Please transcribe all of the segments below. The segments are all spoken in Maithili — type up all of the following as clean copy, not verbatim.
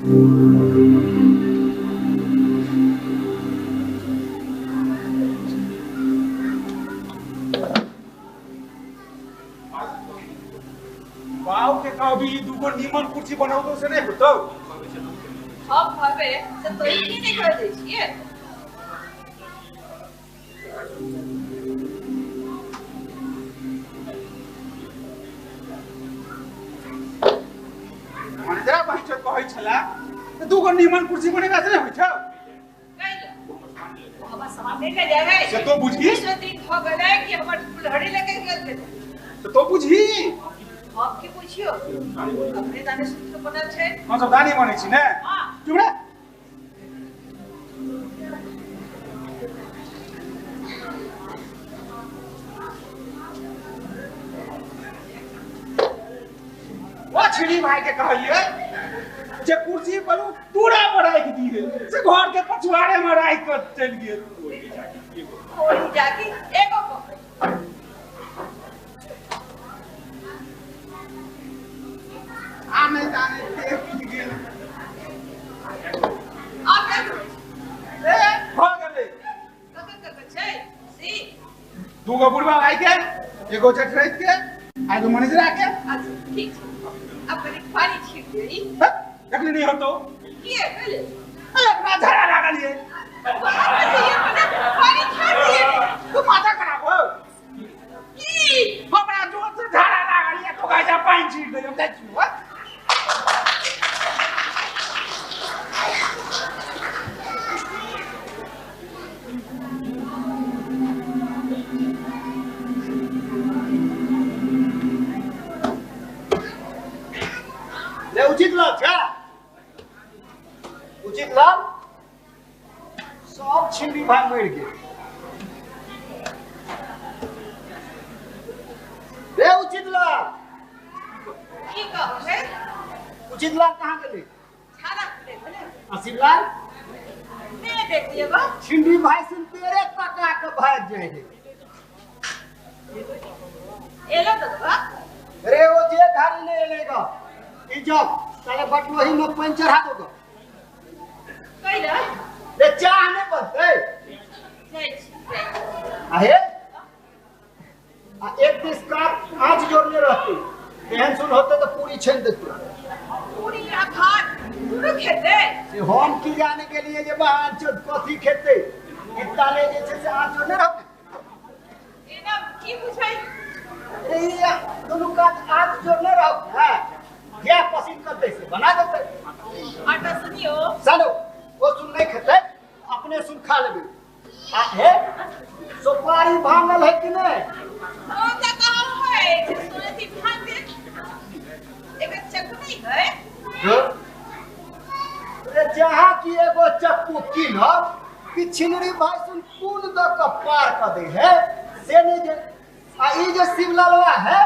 बाऊ के कहबी दूगो नीमन कुर्सी बनाउ से नहीं होतौ। हम कहबे से तोई की नहीं कर दै छियै। मैनेजरा बहिन चोद कहै छला त दूगो नीमन कुर्सी बनेबा से नहीं होय छौ। कैला हमर सामान नहीं ले जावे से तो बुझी। से दिन भ गेलै कि हमर कुल्हड़ी लेके गेल थे। तो बुझी। हम की पूछियो अपने दाने सूत्र बनल छै। हम सब दानी बनै छी ने। हां चुप रे। वो छिड़ी भाई के कहलिए जे कुर्सी पर दूरा पर राखि दिए से घर के पछुआरे में राखि के चलि गेल। ओही जाके एगो कहै आने जाने के पीट गेल। आ के ए भ गेलै। ककर ककर छै सी दूगो बुढ़वा भाई के एगो जेठरैत के आ एगो मैनेजरा के। अच्छा ठीक छै अब कनी पानी छीट देई। एखनी नहीं होतो। किए भेलै? एकरा झड़ा लागल ये। पानी छाड़ दिए तू माथा खराब हो की हमरा जोर से झड़ा लागल ये तो गाजा पानी छीट दे हम जाइ छी। ले उचित लाल छा उचित लाल सब छिंदी भाई मर गेल। रे उचित लाल की कहै उचित लाल कहाँ गेलै? छाड़ा खुले भेलै। आ शिवलाल ने देखिए बा छिंदी भाई सुन पेरे पका के भाग जाए है। एलो तो बा रे वो जे घारी ले लेगा ई जाओ साले बटलोही में पानी चढ़ा दोगे। कैला रे चाह नहीं बनतै। जाइ छी आहे आ एक this का आँच जोड़ने रहती एहन सुन होते तो पूरी छान देते। पूरी आ भात दुनू खेतै से हम की जाने के लिए जे बहान चोद कथी खेतै इतना ले जे छै से आँच जोड़ने रहते। एना की बुझाई रे ई दुनू कात आँच जोड़ने रहो। हां जे पसंद करते से बना देते। आटा सुनियो चलो वो सुन नहीं खेतै अपने सुन खा लेबे। आ हे सुपारी भांगल है कि नहीं? ओ त कहा है सुने थी भांग दे एक चक्कू नहीं है। रे जहाँ की एगो चक्कू कीनब कि छिनरी भाई सुन कून द के पार कर दे है से नहीं जे आ ई जे शिवलालवा है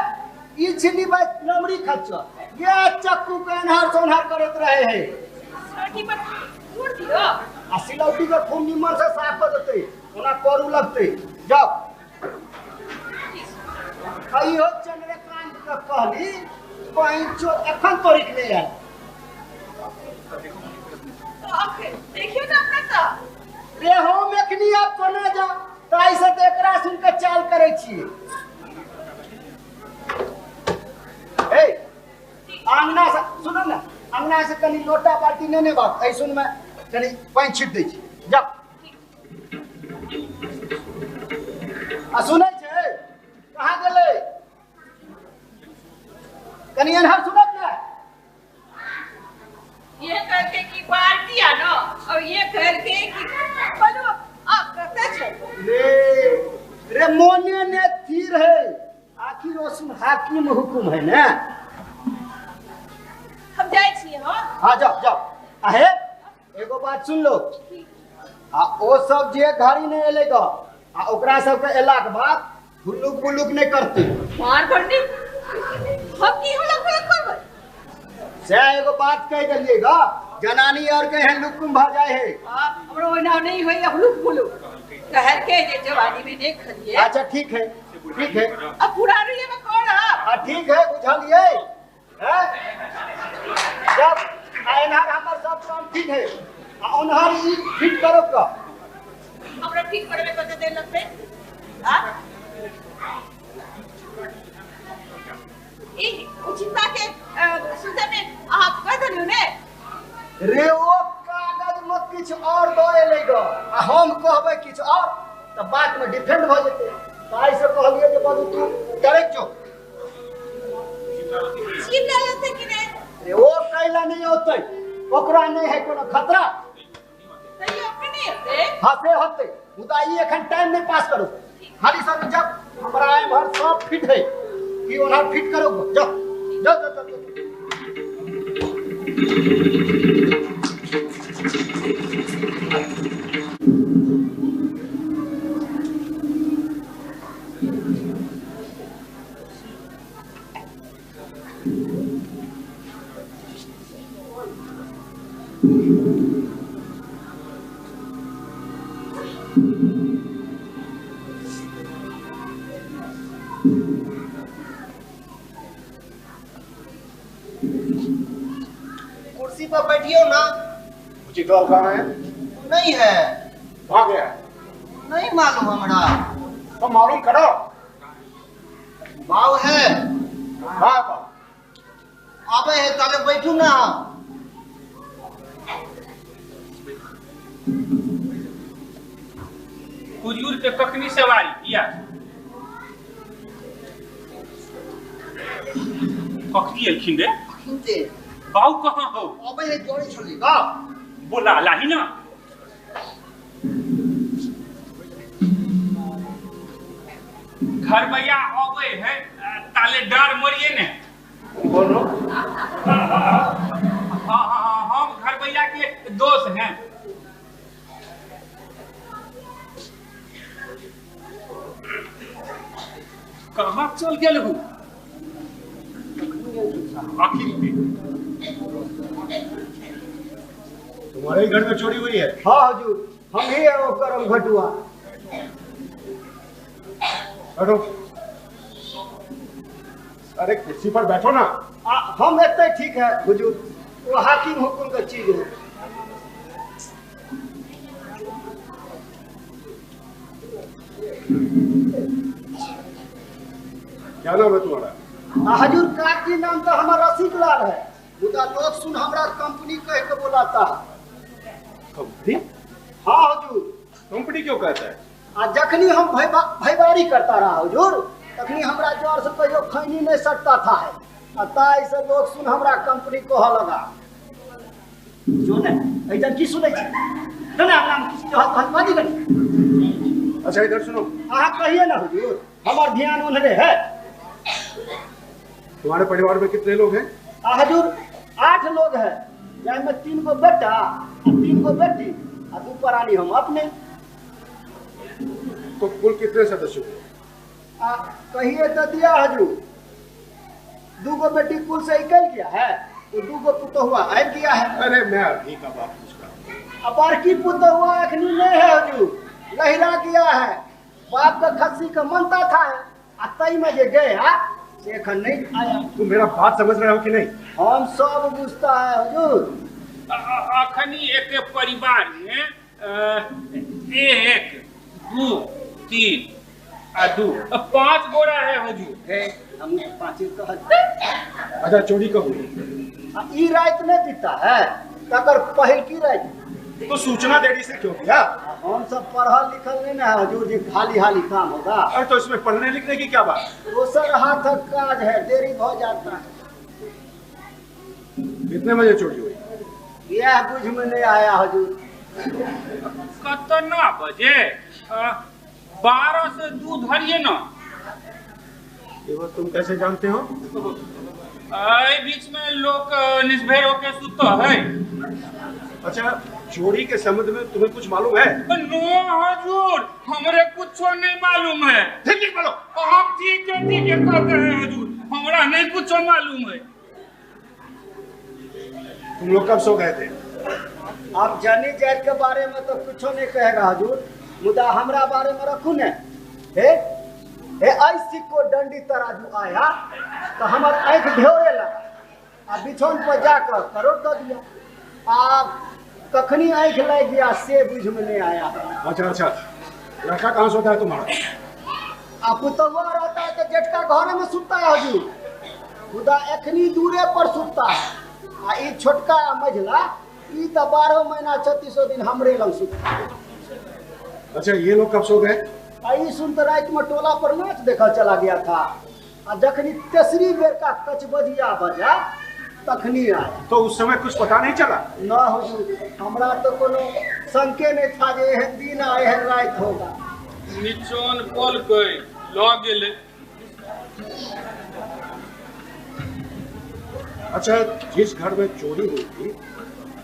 ई छिनरी भाई नमरी खच्चर ये चक्कू के एनहार सोनहार करत रहे है। सिलौटी पर कूट दियो आ सिलौटी के खूब निमन से साफ कर देते ओना करू लगते। जाओ इहो चंद्रकांत के कहली पैंचो एखन तोरिक नहीं आयल। तो अब देखियो ना अपना ता रे हम एखनी आप कोना जा ताई से त एकरा सुन के चाल करै छी। ए आंगना से सुनो ना अंगना से कनी लोटा बाल्टी नेने बात ऐ सुन में कनी पानी छीट दै छी जा। आ सुनै छै कहाँ गेलै कनी एनहर सुनत ना। ये करके की बाल्टी आनो और ये करके की बोलो आप करते छो रे रे मोने ने तीर है आखिर ओसुन हाकिम हुकुम है ना। हम जाइ छी। हां हां जाओ जाओ। आहे एगो बात सुन लो आ ओ सब जे घड़ी नहीं एले ग आ ओकरा सब के एला के बाद हुलुक बुलुक नहीं करते। मार करनी हम की हुलुक बुलुक करबै से एगो बात कह देलिए ग जनानी और के हन लुकुम भ जाए है। हां हमरो ओना नहीं होई हुलुक बुलुक कहल के जे जवानी में नहीं खलिए। अच्छा ठीक है ठीक है अब पुरानी में कौन है। हां ठीक है बुझलिए हैं जब आ एनहर हमर सब काम ठीक है आ ओनहर ई फिट करो का। हमरा ठीक करे में कते देर लगते? हां ई उचिता के सुते में अहाँ कह देलियो ने? रे ओ कागज में किछ और दऽ एलै ग आ हम कहबै किछ और त बात में डिफेंड भ जेतै। ताहि से कहलियै जे बाबू तू डरे जो। चिल्ला लेते कि नहीं? रे ओ कैला नहीं होतै, ओकरा नहीं है कोनो खतरा। तैयो अपने नहीं होते? हाँ से होतै, मुदा ई एखन टाइम नहीं पास करू। खाली सब जब हमरा एम्हर सब फिट है कि ओनहर फिट करो। जाओ जाओ जाओ जाओ। कुर्सी पर बैठियो ना। उचित कहाँ है? नहीं है। कहाँ गया? नहीं मालूम हमरा। तो मालूम करो। बाव है। हाँ बाव। आबे है ताले बैठू ना। हुजूर के कखनी सवारी किया? कखनी एलखिन रे? अखिन ते। बाऊ कहाँ हो? अबे है जोड़ी छली का। बोला लाही ना। घर भैया आवे है ताले डर मरिए ने। बोलो। हाँ हाँ हम घर भैया के दोस्त हैं। कहाँ चल गेल हूँ? आखिर में तुम्हारे ही घर में चोरी हुई है? हाँ हुजूर, हम ही है वो करम घटुआ। बैठो। अरे कुर्सी पर बैठो ना। हम इतना ठीक है हुजूर, वो हाकिम हुकुम का चीज है। क्या नाम है तुम्हारा? हजूर काकी नाम तो हमारा रसिक लाल है, मुदा लोग सुन हमरा कंपनी कह के बुलाता है। कंपनी? हाँ हजूर। कंपनी क्यों कहता है? आ जखनी हम भैबारी करता रहा हजूर, तखनी हमरा जोर से कहियो खैनी नहीं सटता था है, आ ताई से लोग सुन हमरा कंपनी कह लगा। जो ने ऐजन की सुनै छी? ना नाम किसी के बाजी गनी। अच्छा इधर सुनो। अहाँ कहिए ना हुजूर, हमार ध्यान उन्हरे है। तुम्हारे परिवार में कितने लोग हैं? हजूर 8 लोग हैं, जाहिमे 3 गो बेटा आ 3 गो बेटी आ 2 प्राणी हम अपने। तो कुल कितने सदस्य हुए? आ कहिए तो दिया हजूर, 2 गो बेटी कुल से निकल गया है, तो 2 गो पुतहुआ आबि गया है। अरे मैं अभी का बात पूछ रहा हूँ। अब बड़की पुतहुआ अखनी नहीं है हजूर, लहरा गया है। बाप का खस्सी का मनता था आ तई में जे गया से एखन नहीं आया। तुम मेरा बात समझ रहे हो कि नहीं? हम सब बुझता है हजूर। अखनी एक परिवार में 1 2 3 आ 2 5 गोरा है हजूर। है हम 5 कहत। अच्छा चोरी कब हुई? ई रात नहीं बीता है तकर पहिल की रात। तो सूचना देरी से क्यों किया? हम सब पढ़ल लिखल नहीं ना हजूर जी, खाली हाली काम होगा। अरे तो इसमें पढ़ने लिखने की क्या बात? दोसर हाथक काज है, देरी हो जाता है। कितने बजे चोरी हुई? यह बुझ में नहीं आया हजूर। कतना बजे? 12 से 2 धरिए ना। ये बात तुम कैसे जानते हो? बीच में लोग निस्भेर होके सुता है। अच्छा चोरी के संबंध में तुम्हें कुछ मालूम है? नो हजूर, हमरे कुछ नहीं मालूम है। ठीक ठीक बोलो। हम ठीक है कहते हैं हजूर, हमरा नहीं कुछ मालूम है। तुम लोग कब सो गए थे? आप जानी जात के बारे में तो कुछ नहीं कहेगा हजूर, मुदा हमरा बारे में रखू ने। हे हे ऐसी को डंडी तराजू आया तो हमार आँख ढेरे लगा आ आ बिछौन पर जाकर करोट दऽ दिया। आ कखनी आँखि लागि गया से बुझ में नहीं आया। अच्छा अच्छा, लड़का कहाँ सोता है तुम्हारा? आ पुतहुआ रहता है तो जेठका घर में सुतता है हजूर, मुदा एखनी दूरे पर सुतता है। आ ई छोटका मझला ई तो 12 महीना 36 दिन हमरे लग सुतता है। अच्छा, ये लोग कब सो गए? आ ई सुन तो रात में टोला पर नाच देखा चला गया था। आ जखनी तेसरी बेर का कचबजिया बजा तखनी आया। तो उस समय कुछ पता नहीं चला? ना हुजूर, हमरा तो कोनो शंके नहीं था जे एहन दिन आ एहन रात होगा। निचोन पलकै लऽ गेलै। अच्छा, जिस घर में चोरी हुई थी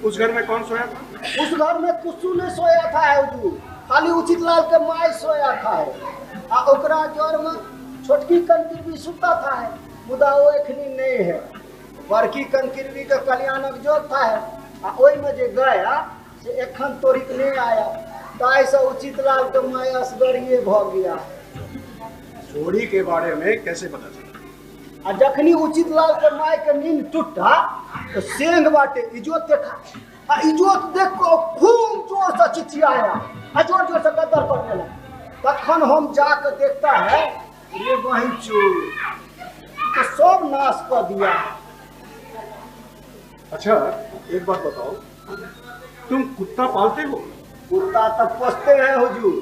उस घर में कौन सोया था? उस घर में कुछ नहीं सोया था हुजूर, खाली उचित लाल के माय सोया था। आ ओकरा जर में छोटकी कनकिरबी सुता था है, मुदा वो एखनी नहीं है। बड़की कनकिरबी के कल्याणक जोग था है, आ ओहि में जे गया से एखन तोरिक नहीं आया, ताहि से उचित लाल के माय असगरिये भ गया। चोरी के बारे में कैसे पता चला? आ जखनी उचित लाल के माय के नींद टूटा तो सेंग बाटे इजोत देखा, आ इजोत देख के खूब जोर से चिचियाया आ जोर जोर से गद्दर करने लगा। तखन हम जाके देखता है रे बहिन चोर तो सब नाश कर दिया। अच्छा, एक बात बताओ, तुम कुत्ता पालते हो? कुत्ता तो पोसते हैं हुजूर,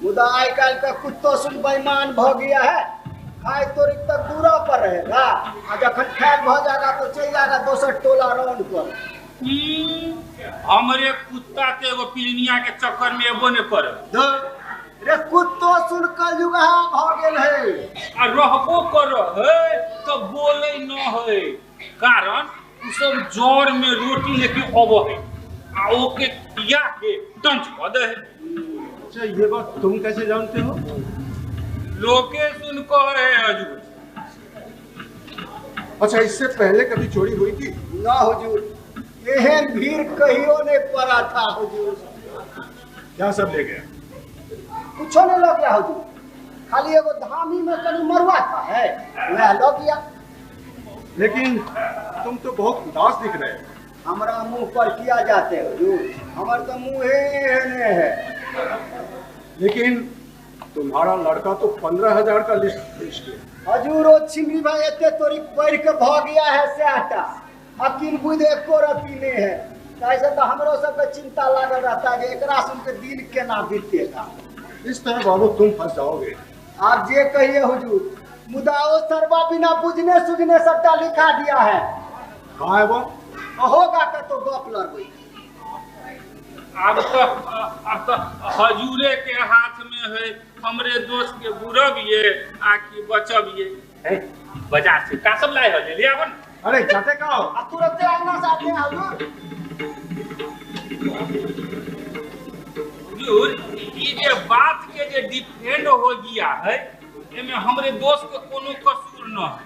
मुदा आइ काल्हि का कुत्तो सुन बेईमान भ गया है। खाए तोरी तक दूरा पर रहेगा आ जखन खायल भ जाएगा तो चल जाएगा दोसर टोला राउंड पर। हमरे कुत्ता के एगो पिलनिया के चक्कर में एबो ने करे। रे कुत्तो सुन कलयुगा भ गेल है। आ रहबो कर है तो बोले न है, कारण उ सब जर में रोटी लेके अबो है आ ओके पिया के टंच क दे है। अच्छा, ये बात तुम कैसे जानते हो? लोके सुन कह है हजूर। अच्छा, इससे पहले कभी चोरी हुई थी? ना हुजूर, एहन भीड़ कहियो नहीं पड़ा था हुजूर। क्या सब ले गया? कुछो नहीं लग गया हुजूर, खाली एगो धामी में कनी मरुआ था है वह लग गया। लेकिन तुम तो बहुत उदास दिख रहे हो। हमरा मुंह पर किया जाते हुजूर, हमर तो मुंह एहने है। लेकिन तुम्हारा लड़का तो 15,000 का लिस्ट पेश किया। हजूर, ओ छिंगरी भाई एते तोरी पढ़ के भ गया है से आटा अकिल बुद्धि एको रत्ती नहीं है। ऐसे तो हमरो सबके चिंता लागल रहता है एकरा सुन के दिन केना बीतेगा। इस तरह बाबू तुम फंस जाओगे। आप जे कहिए हुजूर, मुदा ओ सरबा बिना बुझने सुझने सबटा लिखा दिया है। कहाँ है वो? होगा का तो गप लड़बे। अब तो हजूरे के हाथ में है, हमरे दोस्त के बुरबिए आ कि बचबिए। बाजार से का सब लाए हो ले आवन। अरे जाते कहाँ हो? तुरंत आना साथ में हजूर। हजूर, ई जे बात के जे डिफेंड हो गया है एमे हमरे दोस्त के कोनो कसूर न है।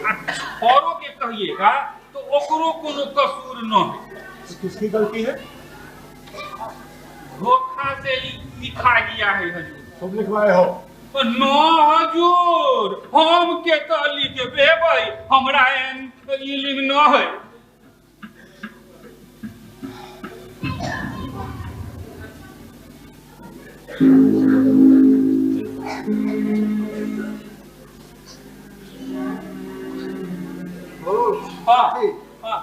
आ छोरो के कहिएगा तो ओकरो कोनो कसूर न है। किसकी गलती है? धोखा से लिखा गया है हजूर। तुम लिखवाए हो? न हजूर, हम के तो लिखबे भाई, हमरा एहन इल्म न है। हाँ,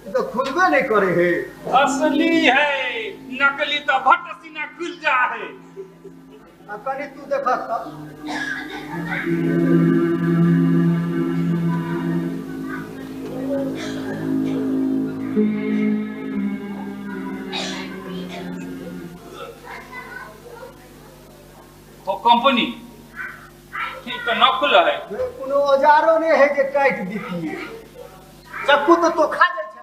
तो खुलबे नहीं करे है। असली है, नकली तो भट्ट सीना खुल जा है। कनी तू देखा तब। तो कंपनी ठीक तो न खुल है। कोनो औजारो नहीं है जे काट दितिए। चक्कू तो खा जाय छै।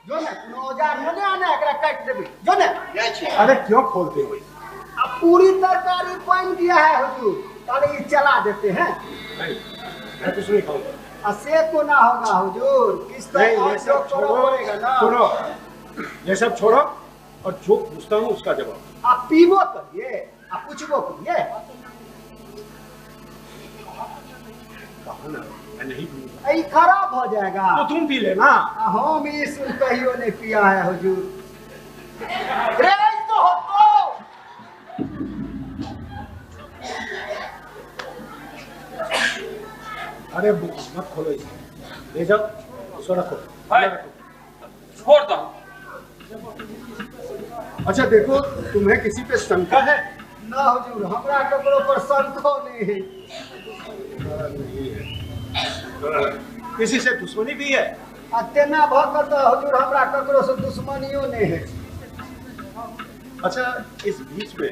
जो ने कोनो औजार न आने एकरा काट देबे। जो ने जाय छै। अरे क्यों खोलते हो? अब पूरी तरकारी बन गया है हुजूर, ताले ये चला देते हैं। नहीं, मैं कुछ नहीं खाऊंगा। असे को ना होगा हुजूर, किस तरह ये सब छोड़ो पड़ेगा ना। सुनो, ये सब छोड़ो और जो पूछता हूँ उसका जवाब। आप पीवो करिए, आप पूछबो करिए। कहा ना, मैं मैं नहीं पीऊंगा। ये खराब हो जाएगा। तो तुम पी लेना। हम इस कहियो नहीं पिया है हुजूर। रे तो हो तो अरे मत खोलो इसे, ले जाओ उसको रखो, छोड़ दो। अच्छा देखो, तुम्हें किसी पे शंका है? ना हुजूर, हमरा ककरो पर शंको नहीं है। नहीं है। किसी से दुश्मनी भी है? तेना भ के तो हुजूर हमरा ककरो से दुश्मनियो नहीं है। अच्छा, इस बीच में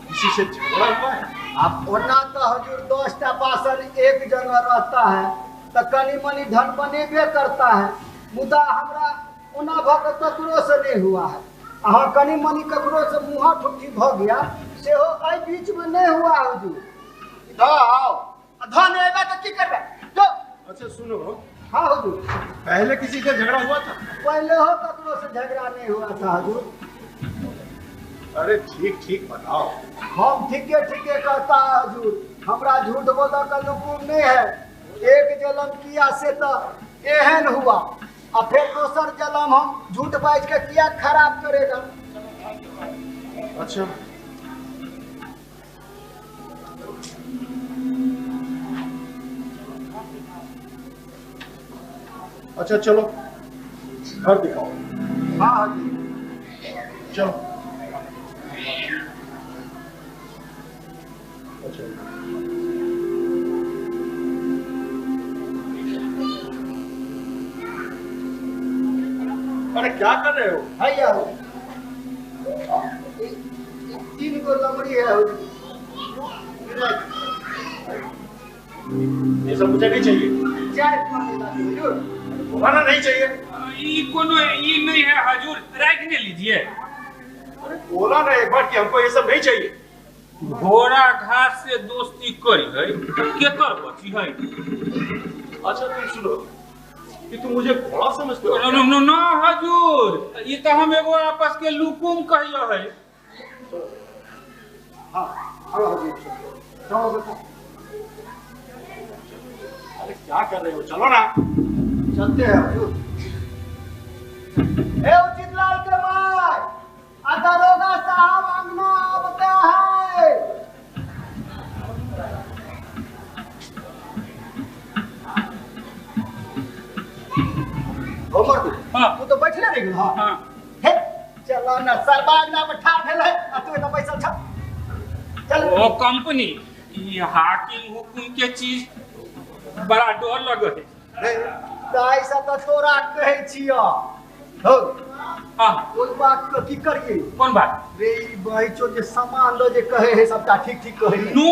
किसी से झगड़ा हुआ है? आप ओना तो हुजूर 10टा बासन एक जगह रहता है तो कनी मनी धन बनेबे करता है, मुदा हमरा ओना भ के ककरो से नहीं हुआ है। अहाँ कनी मनी ककरो से मुँह ठुठी भ गया सेहो एहि बीच में नहीं हुआ हुजूर। आओ धन एबे तो की करबे? जो अच्छा सुनो। हाँ हुजूर। पहले किसी से झगड़ा हुआ था? पहले हो ककरो से झगड़ा नहीं हुआ था हुजूर। अरे ठीक ठीक बताओ। हम ठीके ठीके कहता है हुजूर, हमरा झूठ बोलने का लुकुम नहीं है। एक जन्म किया से तो एहन हुआ, और फिर दोसर जन्म हम झूठ बाज के किया खराब करेगा। अच्छा अच्छा चलो घर दिखाओ। हाँ जी चलो। अच्छा अरे क्या कर रहे हो? भैया 3 गो लमड़ी है। ये सब मुझे नहीं चाहिए। चाय पानी हुजूर। खाना नहीं चाहिए। ये कोनो ये नहीं है हजूर, राख नहीं लीजिए। अरे बोला ना एक बार कि हमको ये सब नहीं चाहिए। घोड़ा घास से दोस्ती करी है केकर बची है। अच्छा तुम सुनो कि तुम मुझे घोड़ा समझते हो? नो नो नो हजूर, ये तो हम एगो आपस के लुकुम कहियो है। हां हां हजूर चलो बेटा। अरे क्या कर रहे हो, चलो ना। चलते हैं हजूर। ए उचित लाल के भाई, दरोगा साहब अंगना आवता है। हाँ। तू तो बैठले रह गेल। हां हां हे चलो ना सरबा अंगना में ठाड़ भेल है आ तू एता बैसल छ। चल ओ कंपनी, ई हाकिम हुकुम के चीज बड़ा डर लगे है। ताई से तो तोरा कहै छियो। हो हां कोई बात के की करिए? कौन बात रे? ई बहिचो जे सामान लो जे कहे है सबटा ठीक ठीक कहे है। नो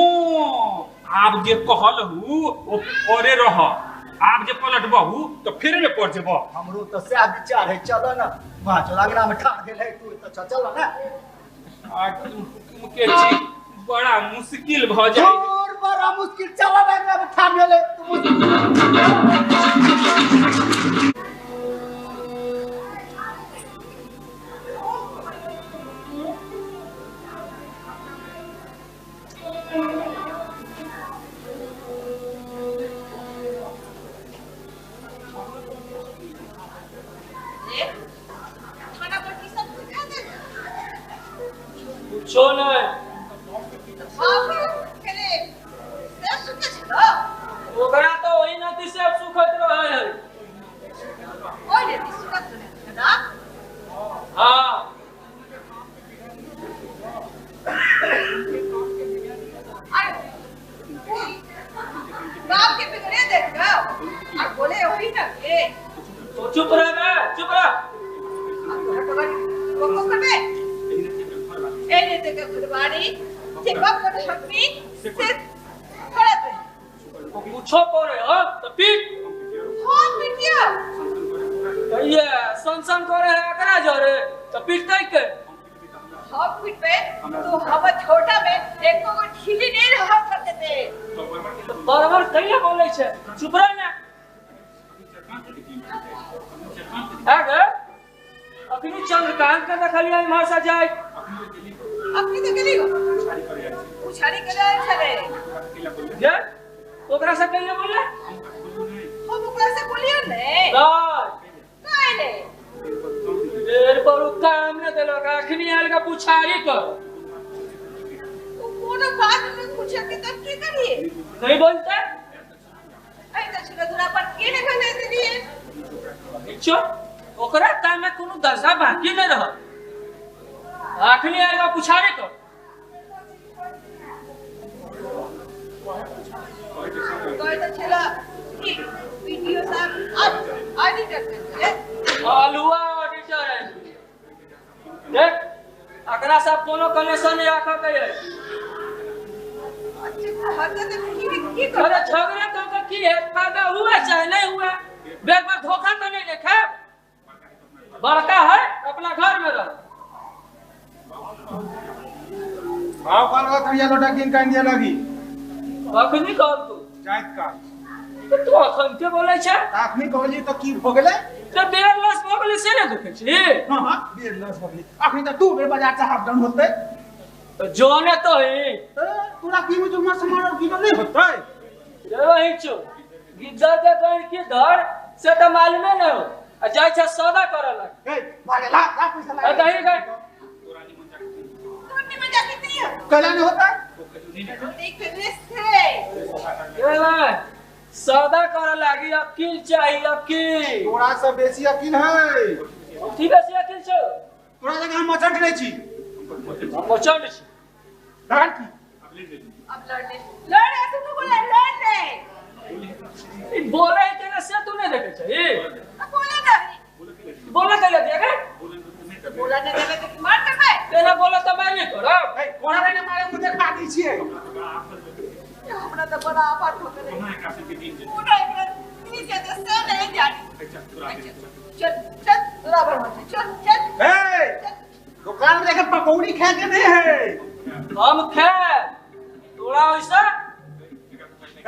आप जे कहल हु ओ करे रह, आप जे पलटबहु तो फिर में पड़ जेबो। हमरो तो सएह विचार है। चलो ना वहां चल, अंगना में ठाड़ गेल है तू तो चल ना। हाकिम हुकुम के चीज बड़ा मुश्किल भ जाए। और बड़ा मुश्किल। चल ना अंगना में ठाड़ गेल है तू मुश्किल। कुछो नहीं। ओकरा तो वही नदी से सुखत रहे है। ओइ नदी सुखत रहे ना? हां। अरे बाप के बिगड़े देख गयो और बोले वही ना के। तो चुप रह बे, चुप रह। को करबे एने ते फुलवाड़ी से बाप को हकमी से करत रहे। कुछो पड़े हो तो पीट। हां पीटियो। ये सन सन करे है एकरा जरे तो पीटतै के। हम पीटबे तो हम छोटा में एको गो ठीली नहीं रह सकते। बराबर कहिया बोलै छै, चुप रह ना। अगे अखनी चंद्रकांत के देखलियै इम्हर से जाय। अखनी तो गेली उछारी के आयल छले। जे ओकरा से कहिया बोलले? ने नहीं काहे ने देर पर उ काम ने देलक अखनी आयल का पुछारी कर ओ कोनो बात नहीं पूछे के तब की करिए नहीं बोलते ऐ त छला दूरा पर के ने भेले देलिए चो ओकरा काम में कोनो दशा बाकी नहीं रह अखनी आयल का पुछारी कर कहै त छला कि वीडियो साहब ऑडिटर के आलुआ ऑडिटर है देख अकरा साहब कोनो कनेक्शन नहीं राखा के है अच्छा हद त की की अरे झगड़ा तो की है फायदा हुआ चाहे नहीं हुआ बेर बार धोखा तो नहीं देखा बड़का है अपना घर में रह भाव काल का थरिया लोटा किन का इंडिया लगी अखनी कहल तू जाइत का तो तू अखन के बोलै छै अखनी कहली तो की भ गेलै तो 1.5 लाख भ गेलै से ने दुखै छी हां हां 1.5 लाख भ गेलै अखनी त 2 बेर बाजार से हाफ डाउन होतै तो जोने तो ही तोरा की में जुमा सामान और की नहीं होतै रे वही छो गिद्दर के कहीं की धर से त मालूमे न हो आ जाय छै सौदा करऽ लग ए भागे ला ला पैसा ला ए दही गए तोर निमन जाके नहीं हो कला नहीं होता देख ले ए भाई सौदा करऽ लागी अकील चाहिए अकील तोरा से बेसी अकील है ठीक है से अकील छो तोरा जगह हम मचंड नहीं छी हम मचंड छी तहन की अब लड़ ले लड़ ऐसे तू बोला लड़ ले ई बोले के ना से तू नहीं देखे छै अब बोला नहीं बोला कैला दिया के बोला नहीं देले तो मार देबे तेना बोला त मार नहीं करब ए कोना नहीं मारे मुझे खा दी छिए हमरा त बड़ा आफत हो गेलै पूरा एकरा नीचे से से नहीं जानी चल चल बराबर हो चल चल ए दुकान में जाकर पकौड़ी खा के नहीं है हम खाए तोरा वैसा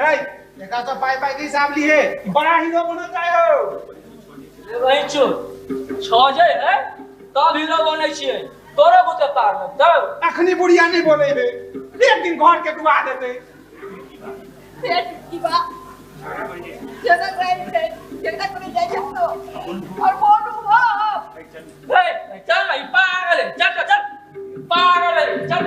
ए देखा तो पाई पाई के हिसाब लिए बड़ा हीरो बनल जाय हो रे वही चो छ जे है तब हीरो बनै छियै तोरा बुते पार लगतौ अखनी बुढ़िया नहीं बोले बे एक दिन घर के डुबा देते पेट की बा जनक राय छै जनक करे जाय छै तो और बोलू हो ए चल भाई पागल है चल चल पागल है चल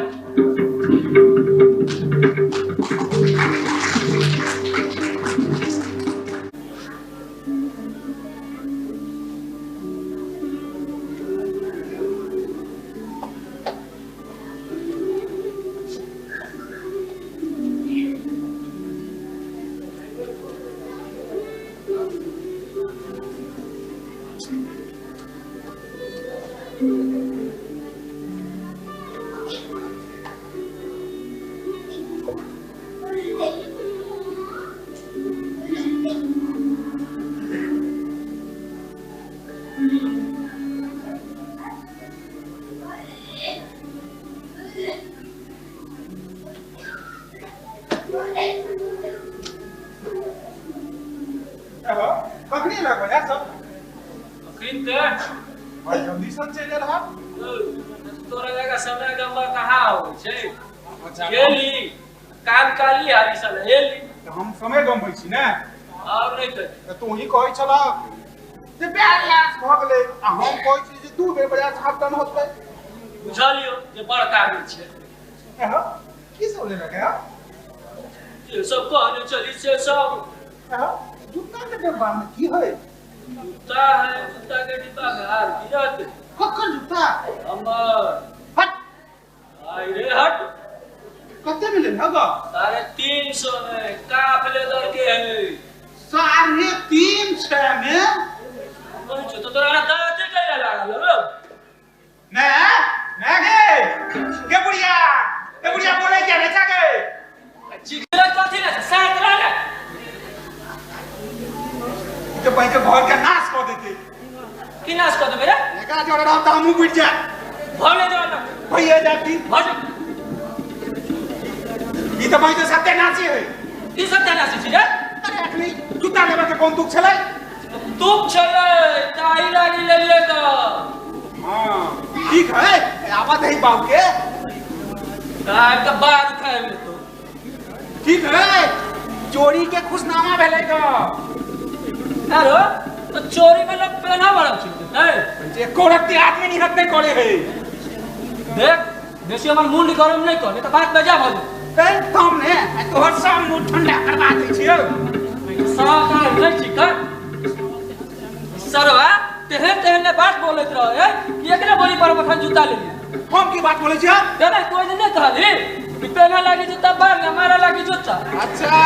हम समय गमबै छी ने और नहीं त तू ही कहै छला जे 1.5 लाख भ गेलै आ हम कहै छी जे 2 बेर बाजार से हाफ डाउन होतै बुझलियो जे बड़का आदमी छै एहो की सब लेलक है जे सब कहने चली से सब एहो जूता के डिब्बा में की है जूता है जूता के डिब्बा में हार की रहते ककर जूता हमर हट आई रे हट कते मिले हगा 350 में काफले दर के है 350 में कहै तो तोरा दाते कैला लागल हो ने ने गे बुढ़िया के बुढ़िया बोले क्या रे छा गे चिकरा कथि ने साथ रह के भाई के घर के नाश कर देते की नाश कर देबे रे एकरा जोड़े रहब त हमहू बुझ जा भले जा ना भैया जाती भज ई त भाई के सत्यानाशी है की सत्यानाशी छी रे अरे अखनी जूता लेबा के कोन दुख छलै दुख छलै ताई लागी लेलियै त हां ठीक है आवत है बाबू के ताई त बार खाएबे तो ठीक है चोरी के खुशनामा भेलै ग अरे तो चोरी में लोग पहना बड़ा छी नहीं एको रत्ती आदमी निहत नहीं करे है। देख बेसी हमर मुंड गरम नहीं कर, नहीं तो बात बजा भल ए कम ने तोहर सब मुंह ठंडा करवा दै छियो। सब नहीं छी कर सरवा तेहन तेहन ने बात बोलत रहे कि एकरे बोली पर मखन जूता ले। हम की बात बोलै छियो? दादा कोई दिन नहीं कहली कि पहना लागी जूता बार ना मारा लागी जूता। अच्छा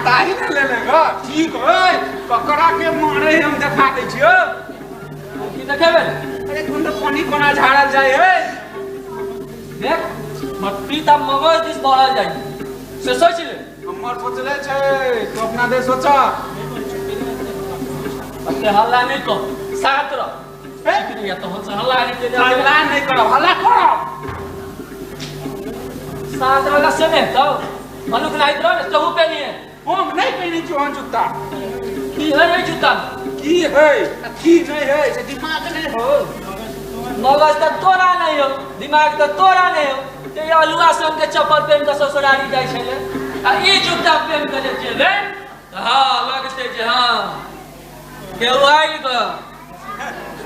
ताही ने ले लेगा ठीक है, ककरा के मारे हम देखा दै छियो। की देखेबे? अरे तुम तो पानी कोना झाड़ल जाय है। देख मट्टी ता मगज दिस बढ़ल जाय से सोच ले। हमर सोचले छै तो अपना दे सोचा। अपने हल्ला नहीं कर, शांत रह। ए तो हम हल्ला नहीं के हल्ला नहीं करो, हल्ला करो शांत रह से नहीं तो मनुख नहीं रह ने तहु पे नहीं हम नहीं पहने छी हम जूता। की है रे जूता की है की नहीं है से दिमाग नहीं हो। मगज त तोरा नहीं हो, दिमाग त तोरा नहीं हो। ते अलुआ सन के चप्पल पहन के ससुरारी जाय छले आ ई जूता पहन के जे जेबे हां लगते जे हां केहू आइल ग।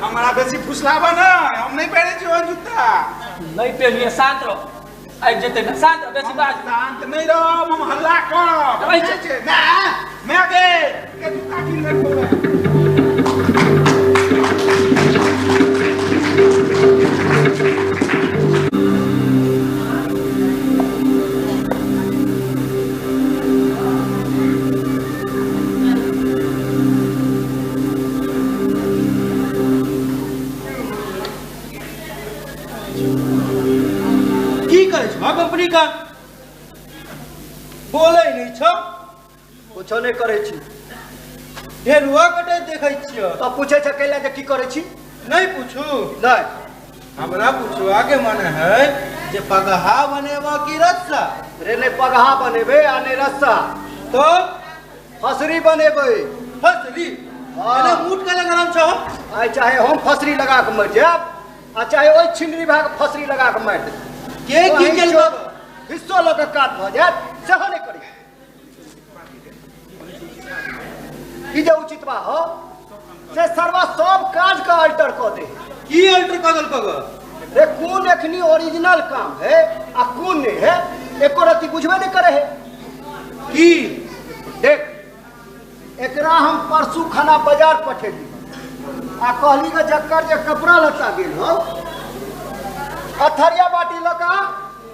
हमरा बेसी फुसलाबा ना, हम नहीं पहने छी ओहन जूता। नहीं पहनिए, शांत रहो। आबि जेतै ना, शांत रह, बेसी बाज शांत नहीं रहब, हम हल्ला करब। ना मैं गे के जूता किन लेबो। कंपनी का बोले नहीं छ, कुछो नहीं करे छी। ढेरुआ कटे देखै छियो तो पूछे छ कैला जे की करे छी? नहीं पूछू। नहीं हमरा पूछुआ के मन है जे पगहा बनेबा की रस्सा? रे नहीं पगहा बनेबे आ नहीं रस्सा, तो फसरी बनेबे। फसरी? एना मूठ के गरम छ। आइ चाहे हम फसरी लगा के मर जाब आ चाहे ओइ छिनरी भाग फसरी लगा के मारि दे के की केलको हिस्सो लऽ के काट भऽ जायत सेहो नहि करी। ई जे उचित बा हो से सरवा सब काज के अल्टर कऽ दे। की अल्टर कऽ देलको ग? रे कोन एखनी ओरिजिनल काम है आ कोन नहीं है एको रत्ती बुझबे नहीं करे है। की देख एकरा हम परसू खाना बाजार पठेली आ कहली के जक्कर जे कपड़ा लत्ता गेल हो अथरिया बाटी लगा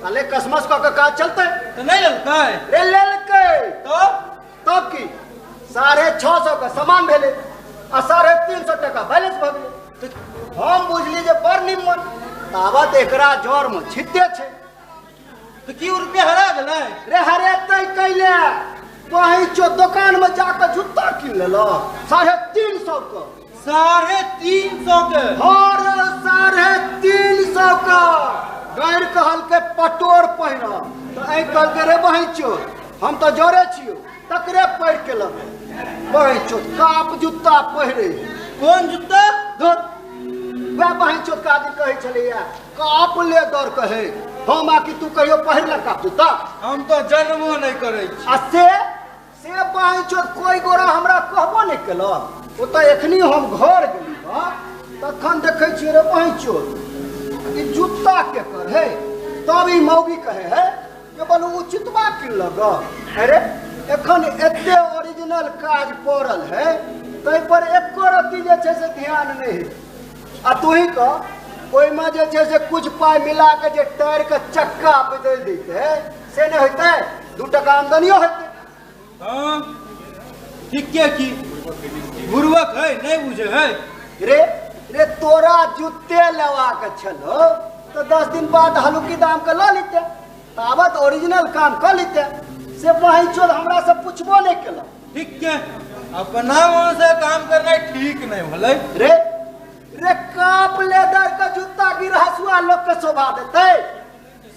अले कसमस कऽ के काज चलते तो नहीं लेलकै? रे लेलकै तो तब की 650 का सामान भेलै आ 350 टका बैलेंस भऽ गेलै। तो हम बुझली जे बड़ निम्मन तावत एकरा जर में छिद्दे छै। तो की रुपया हरा गेलै? रे हरेतै कैले वही चो दुकान में जाके जूता किन लेलक 350 के। 350 के? हर 350 का। गैर कहल के पटोर पहिर तो ऐ कहल रे बहिचो हम तो जरे छियो तकरे पहिर के लग बहिचो काप जूता पहिरे। कोन जूता? धुर वह बहिचो का आदमी कहै छलैया काप ले दर कहे हम आकि तू कहियो पहिरल काप जूता? हम तो जन्मो नहीं करै छी। आ से बहिचो कोई गोरा हमरा कहबो नहीं केलक। ओ तऽ एखनी हम घर गेली तखन देखै छियै रे बहिचो ई जूता के कर है। तब ई मौगी कहे है जे बोलू उचितबा किन लग। अरे एखन एते ओरिजिनल काज पड़ल है तै पर एको रत्ती जे छै से ध्यान नहीं है। आ तू ही कह ओहिमे जे छै से कुछ पाइ मिला के जे टायर के चक्का बदलि दैते से नहीं होइतै? 2 टका आमदनियो होइतै। हाँ ठीक के की बुड़बक है नहीं बुझे है। रे रे तोरा जूते लेवा के छलो तो 10 दिन बाद हलुकी दाम के लऽ लेते तावत ओरिजिनल काम कर लेते से वही चोर हमरा से पूछबो नहीं केलक। ठीक के अपना मन से काम करना ठीक नहीं भले। रे रे काप लेदर के जूता गिरहसुआ लोग के शोभा देते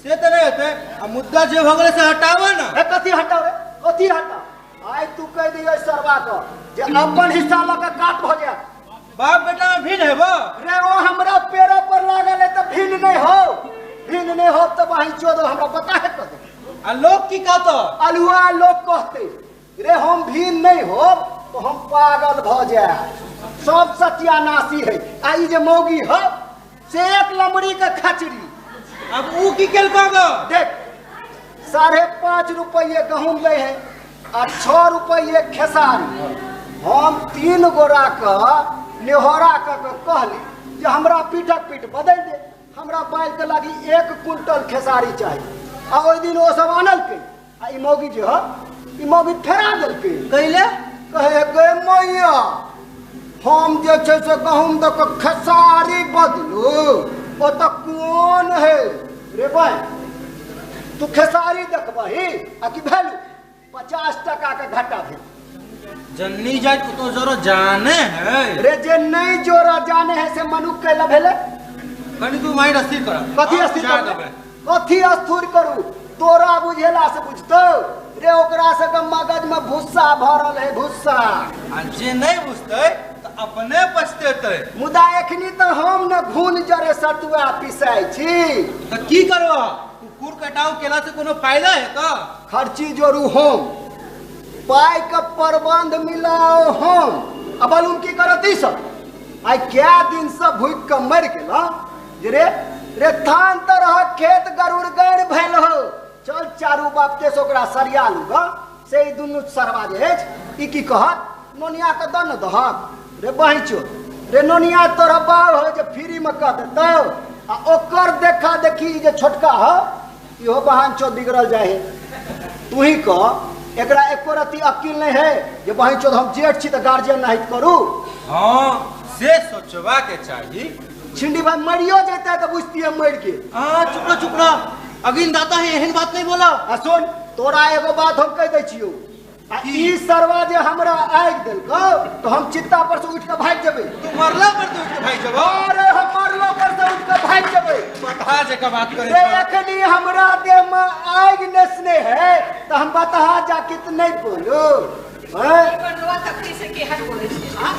से तो नहीं होते। आ मुद्दा जे भऽ गेलै से हटाबऽ ना। ए कथी हटावे? कथी हटा? आइ तू कहि दियो सरवा के जे अपन हिस्सा लऽ के काट भऽ जायत। बाप बेटा में भिन्न हेबो? रे ओ हमरा पेड़ो पर लागल है तो भिन्न नहीं हो, भिन्न नहीं हो तो वही चोद हमरा पता है कह। आ लोग की कहतो? अलुआ लोग कहते रे हम भिन्न नहीं हो तो हम पागल भ जाए। सब सत्यानाशी है। आ ई जे मौगी है से एक लमड़ी के खचरी। अब ऊ की केलको गो? देख 5.5 रुपये गहूम ले है आ 6 रुपये खेसारी। हम 3 गोरा के नेहोरा के कहली जे हमरा पीठक पीठ बदल दे, हमरा बाइल के लागी 1 क्विंटल खेसारी चाहिए। आ ओहि दिन ओ सब आनलकै आ ई मौगी जे है ई मौगी फेरा देलकै। कैले? कहे गे मैया हम जे छै से गहूम दऽ के खेसारी बदलू, ओ तऽ कोन है रे भाई? तू खेसारी देखबही आ कि भेलू 50 टका के घाटा भेल। जन्नी जात तो जरो जाने है रे, जे नहीं जोरा जाने है से मनुख कैला भेले। कनी तू माइंड अस्थिर कर। कथी अस्थिर करू? कथी अस्थिर करू? तोरा बुझेला से बुझतो रे, ओकरा से के मगज में भुस्सा भरल है, भुस्सा। आ जे नहीं बुझते तो अपने पछतेते। मुदा एखनी तो हम न घून जरे सतुआ पिसाई छी। तो की करबो? कुकुर कटाव केला से कोनो फायदा है का? खर्ची जोरू हम, पाई का प्रबंध मिलाओ हम। अब मालूम की करत ई सब? आई क्या दिन से भूख के मर गेल रे रे थान तरह खेत गरुड़ गैर भेल हो। चल चारू बाप के ओकरा सरिया लूगा से ई दुनू सरवा जे है ई की कहत नोनिया के दन दहक रे बहिचो रे नोनिया तोरा बाप हो जे फ्री में कह देतौ। आ ओकर देखा देखी जे छोटका हो इहो बहन चो बिगड़ल जाए है। तू ही कह एकरा एको रति अकिल नहीं है जे बहन चो हम जेठ छी त गार्जियन नहीं करू। हां से सोचवा के चाहिए। छिंडी भाई मरियो जेता तो बुझतिए मर के। हां चुप रह चुप रह, अगिन दाता है एहन बात नहीं बोला। आ सुन तोरा एगो बात हम कह दै छियो, आ ई सरवा जे हमरा आगि देलको तो हम चित्ता पर से उठ के भागि जेबै। तू मरला पर से उठ के भागि जेबो? अरे हम मरलो पर से उठ के भागि जेबै। बता जे का बात करे रे, एखनी हमरा देह में आगि नेसने है तो हम बता जा कित नहीं बोलू। हैं बनवा तकली से केहन बोले छै? हां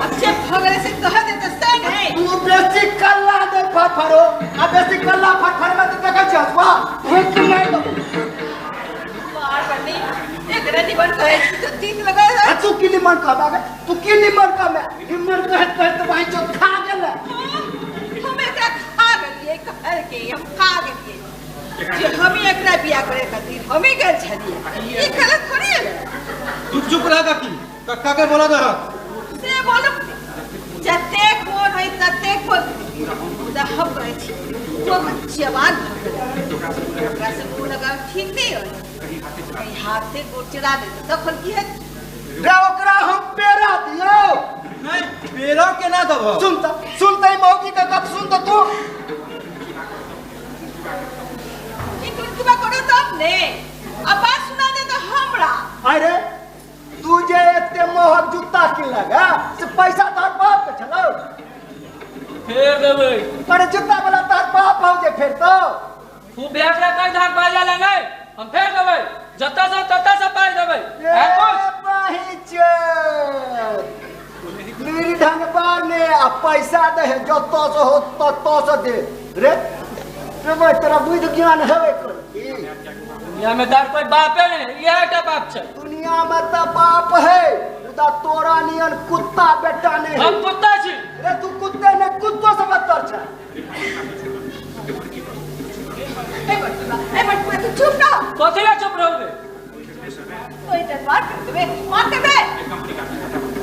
अच्छे भगले से कह दे त से नहीं। तू बेसी कल्ला दे फटफरो, आ बेसी कल्ला फटफर में त देखै छ हसवा भूख मारि देबो। मार बनी एकरा निमन कहे छी त तीत लगा है। आ तू की निमन कहबा गे? तू की निमन कहबे? निमन कहत कहत त भाई चो खा गेल। हम एकरा खा गेलियै कह के हम खा गेलियै जे हम एकरा बियाह करे खातिर हमी गेल छलियै। ई गलत थोड़ी है। तू चुप रह काकी, कक्का के बोला दह से बोलो जतेक मोन है ततेक बोल। मुदा हम कहै छी तो जवान भऽ गेलै ओकरा से मुँह लगाव ठीक नहीं है। कहीं हाथे गोड़ चला दे तखन की है रे? ओकरा हम पेरा दियो नहीं पेरा केना देबो? सुन त सुन त ई मौगी के गप सुन त तू। ई टुनटुबा करो तब ने अब बात सुना दे तो हमरा। अरे तू जे एते महग जूता किनलक से पैसा तोहर बाप के छलौ? फेर देबै। अरे जूता वाला तोहर बाप हौ जे फेर तो खूब ब्याह के कहि धाक बाजा ले नहीं हम फेर देबै, जतऽ से ततऽ से पाइ देबै। मेरी ढंग बार ने आ पैसा दे है जतऽ से हो ततऽ से दे रे। रे भाई तोरा बुद्धि ज्ञान हेबे कर। दुनिया में तार कोई बापे नहीं, इएह एकटा बाप छै। दुनिया में त बाप है मुदा तोरा नियन कुत्ता बेटा नहीं। हम कुत्ता छी रे? तू कुत्ते ने कुत्तो से बदतर छै। ए बटुआ ए बटुआ तू चुप रह। कथी ला चुप रहू रे? तो इधर मार देबे मार देबे।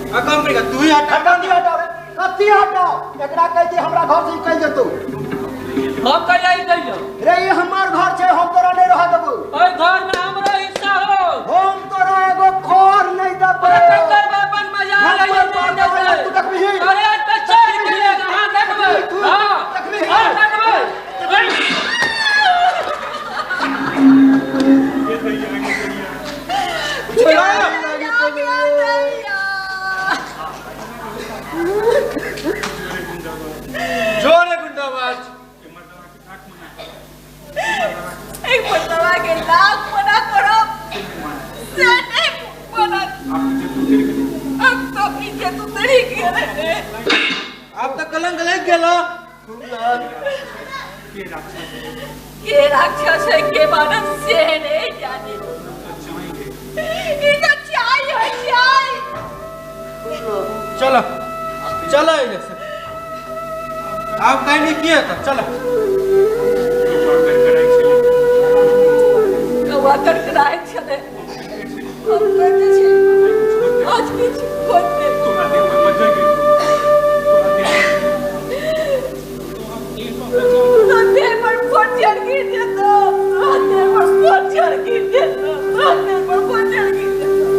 आ कंपनी का तू ही हटा। कथी हटाओ रे? कथी हटाओ? एकरा कह दे हमरा घर से निकल जेतौ। हम कहिया निकल जाओ रे? ई हमर घर छै, हम तोरा नहीं रह देबौ। ओइ घर में हमरो हिस्सा हो। हम तोरा एगो खोर नहीं देबौ। ककर बापन मजा लइयो नहीं। तू देखबिही? अरे त चल के हां देखबै। हां देखबिही? हां देखबै। जोरे गुंडाबाज एक बदलावा के लाख मना करो से नहीं मना। अब तो इज्जत उतरी गेल रे। अब तो कलंक लग गेलो। के राक्षस है के मानव से नहीं जाने। ई तो चाय है चाय। चल जैसे आप कहीं नहीं किए तो चल कौआ करकराइ छलै हम कहै छी आज किछु होते तोरा देह पर मजर गेल तोरा देह पर पत्थर गिर जेतौ तोरा देह पर पत्थर गिर जेतौ तोरा देह पर पत्थर गिर जेतौ।